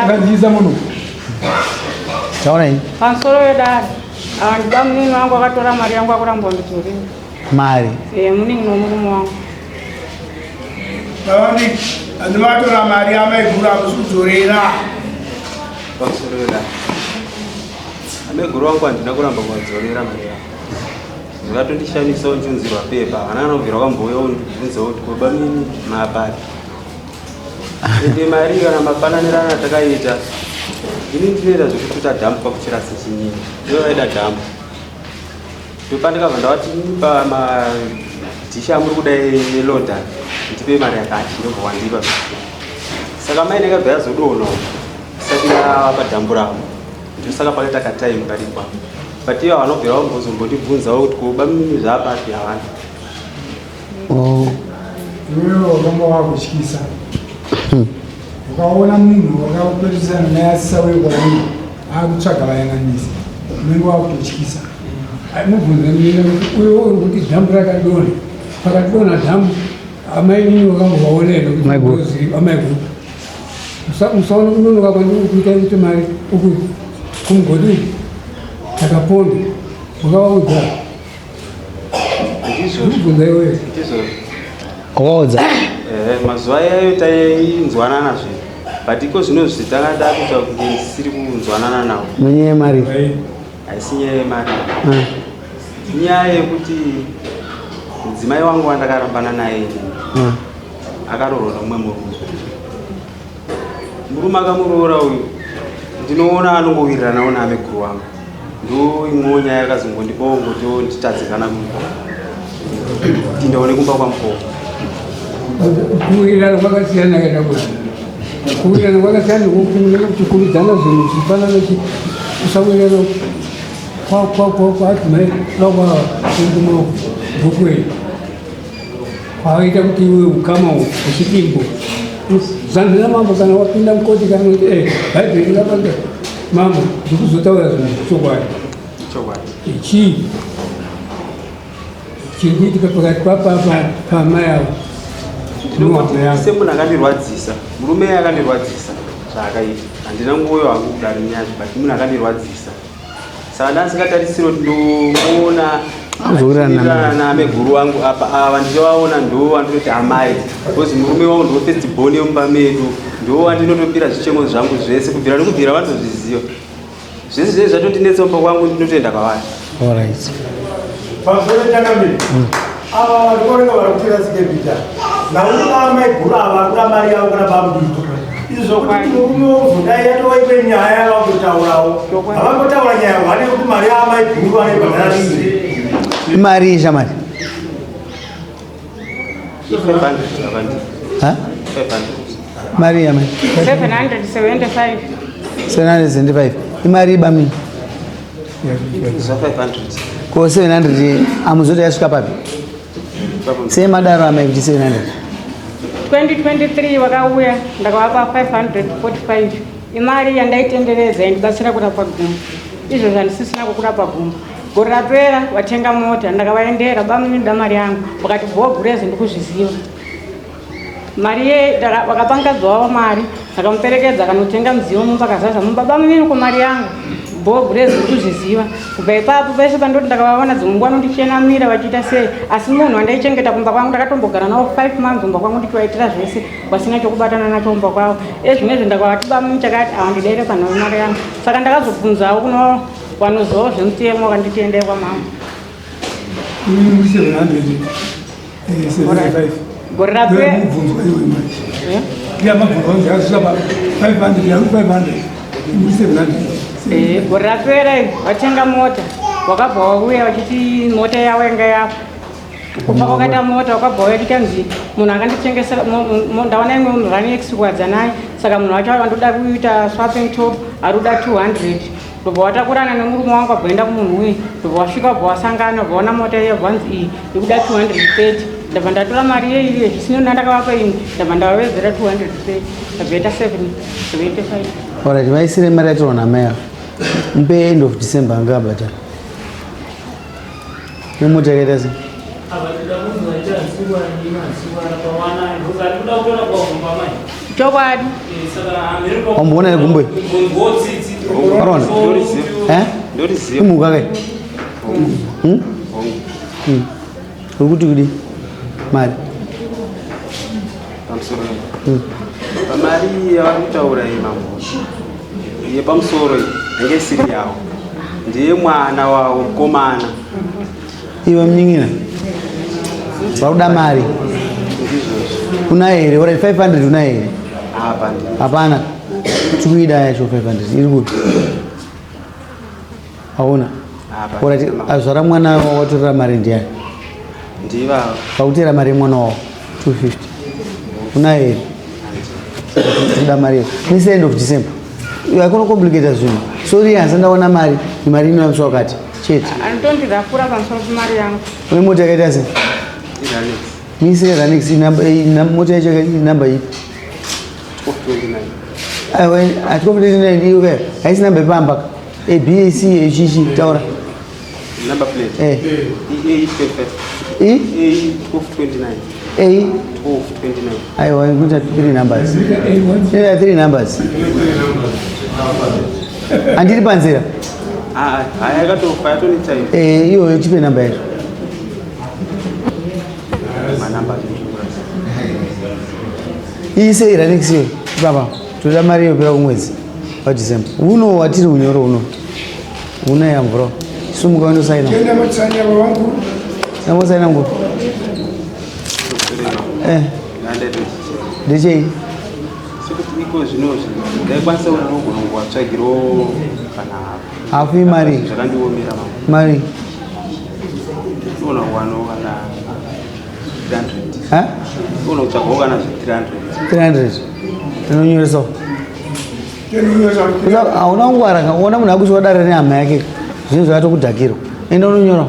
Akadzidza munhu. Taona ini. Pamusoro wedare. Ava ndibamunini wangu akatora mari yangu akuramba kundidzorera. Mari. Eh, munin'ina wemurume wangu. Babadiki, andivatora mari amaiguru hamusi kudzorera. Pamusoro wedare. Amaiguru wangu handina kuramba kuvadzorera mari yavo. Zvakatondishamisawo ndichunzirwa pepa. Havana kana kubvira kwambouya kundibvunzawo kuti ko bamini maapapi. Ende mari kana mafananirana atakaita ini ndinoita zvekututa dhamu kwakuchirasi chinyini ivo vaida dhamu ndopandikabva ndavati pamadhishi amuri kuda eloda ndipe mari yakati ndobva wandipa saka mai ndakabva yazodonha isati yavapa dhambu ravo ndosaka pakaita kataimu karikwa but ivo vanobvira vambozombondibvunzawo kuti ko bamini zvaapapi havana. Oh. Iwewe wakanga wakutyisa. Ukaona munhu wakaperesana naye asisauye kwauri akutsvaga vayananisi unenge wakutotyisa. Mubvunze mina kuti uyo uri kuti dhambu rakadonha pakadonha dhambu amainini wakambovaona here kuti Maiguru. ndoziva amaiguru musaona kunonoka kwandiri kuita kuti mari uku kumugodhi uku takaponda wakavaudza Ndizvozvo. Ndizvozvo. Wakaudza? Eh, mazuva iyayo tainzwanana zve but iko zvino zvitanga ndakuita kunge ndisiri kunzwanana nawo. Nenyaya yemari? Haisi nyaya yemari. Ah. Inyaya yekuti mudzimai wangu wandakarambana naye ah. akaroorwa nomumwe murume. Murume akamuroora uyu ndinoona anongowiriranawo naameguru wangu. Ndo imwewo nyaya yakazongondipawo ngoto nditadze kana kupindawo nekumba kwamukoma. Kuwirirana kwakasiyana kana kuti kuwirirana kwakasiyana nekukurudzana zvinhu zvifanana kusawirirana kwadzimai kwakwa Kwaita kuti iwe ukama uchidimbo zanhu namambo kana wapinda mukoti kana kuti eh, bhaibheri ringapanga mambo ndikuzotaura zvinhu zvechokwadi chii chiri kuitika pakati pamai avo semunhu akandirwadzisa murume akandirwadzisa zvaakaita handina nguoyo hangu kudaro nyazvo but munhu akandirwadzisa saka ndandisingatarisiri kuti ndomuona achiwirirana naameguru wangu apa ava ndichivaona ndo vandinoti amai because murume wangu ndo first born yemumba medu ndo wandinotopira zvichemo zvangu zvese kubvira nekubvira vanotozviziva zvese zvese zvatondinetsa mumba kwangu ndinotoenda kwavari Alright. Pamusoro changamire. Ava vanhu vanenge vari kukwira sikepita. Nauri amai guru ava vari kuda mari yavo kuna bamudiki. Izvi zvokuti murume wozodai yatova imwe nyaya yavakutotaurawo. Havangotaura nyaya hwane yekuti mari yaamai guru vanoibhadhara rini. Imari iyi shamari. 500 avandi Ha? 500 Mari yamai. 775 775. Imari ibamini. Zva 500 Ko 700 amuzoti yasvika papi? Sei madaro amai kuti 700? 2023 vakauya ndakavapa 545 imari yandaitenderedza yandibatsira kurapa gumbo izvo zvandisisina kukurapa gumbo gore rapera vatenga mota ndakavaendera bamunida mari yangu vakati bho gurezi ndikuzviziva mari ye vakapa mukadzi wavo mari akamuperekedza akanotenga mudziyo mumba akazaza mumba bamunini ko mari yangu bho gurezi uri kuzviziva kubva ipapo pese pandoti ndakavaona dzimwe nguva nondichenamira vachiita sei asi munhu wandaichengeta kumba kwangu ndakatombogara navo five months kumba kwangu ndichivaitira zvese vasina chokubatana nacho kumba kwavo ezvinezvi ndakavati bamunini chakati awandidaire panhau mari yangu saka ndakazobvunzawo kuno vanozivawo zvemutemo vakanditi endai kwamama Gore rapera mubvunzwa iwe manje. Ya mabvunzwa anzi azvisa pa 500 ya 500. Muri 700. Eh, gore rapera vatenga mota. Wakabva wauya vachiti mota yavo yanga yafa. Kufa kwakaita mota wakabva wauya chikanzi munhu akanditengesera ndawana imwe rani yekusiwadza naye saka munhu wacho andoda kuita swap and top ari kuda 200 ndobva watakurana nemurume wangu abva kumunhu uye ndobva wasvika wabva wasangana wabva waona mota iya bvanzi iyi ikuda 230 ndabva ndatora mari iye iye zvisina ndandakavapa imwe ndabva ndavawedzera 230 ndabva yaita 775 Alright, vaisire mari yatorwa namai ava. Mupe end of December anga abhadhara. Nemota yakaita sei? Chokwadi. Wamboona here gumbo iri? Wariona? Eh? Ndoriziva. Imhuka kai? Hmm? Uri kuti kudi mari? Pamusoro. Pamari yavari kutaura iyi mambo. Yepamusoro iyi yange isiri yavo. Ndiye mwana wavo mukomana. Iwe munin'ina vakuda mari. Ndizvozvo. Unayo here? Ora 500 unayo here? Apa ndi. Hapana. Tikuida yacho 500 iri kupi? Hauna. Apa. Ora azvara mwana watorera mari ndiani? Ndivavo. Vakutera mari yemwana wavo 250. Unayo here? Tikuda mari iyo. Misi end of December. Haikona complicate zvinhu. Sorry handisati ndaona mari. Mari inoyamswa wakati. Chete. Anotondidhafura pamusoro pemari yangu. Une mota yakaita sei? IRanex. Misi Ranex mota yacho inamba ipi? 1229. Aiwa, atikopetenai iyo kaya. Haisi namba yepamba. A B C H G taura. Number plate. Eh. EA 55. E A 1229. A 1229. aiwa ikuita three numbers. Ina three numbers. Andiri panzira. Ah, haya yakatofa yatoni time. Eh, iyoyo tipe namba yacho. Manamba acho. Ise Ranex iyo. Baba, toda mari yopera kumwedzi wa December. Uno watiri unyoro uno. Una yamvura. Sumuka unosaina. Tenda matsanya vangu. Namosaina ngo. Eh, ndechei? Sekuti iko zvinozvi ndaikwanisa kuti ndinogona kungovatsvagirawo kana Hafu imari. Zvakandiomera mambo. Mari. Ndinoona kuwanawo kana 300. Ha? Ndinoona kutsvagawo kana zve 300. 300. Inonyoresa. Tenda Hauna kungwara ka uona munhu akuti wadare nehama yake zvinhu zvakatokudhakirwa. Enda unonyora.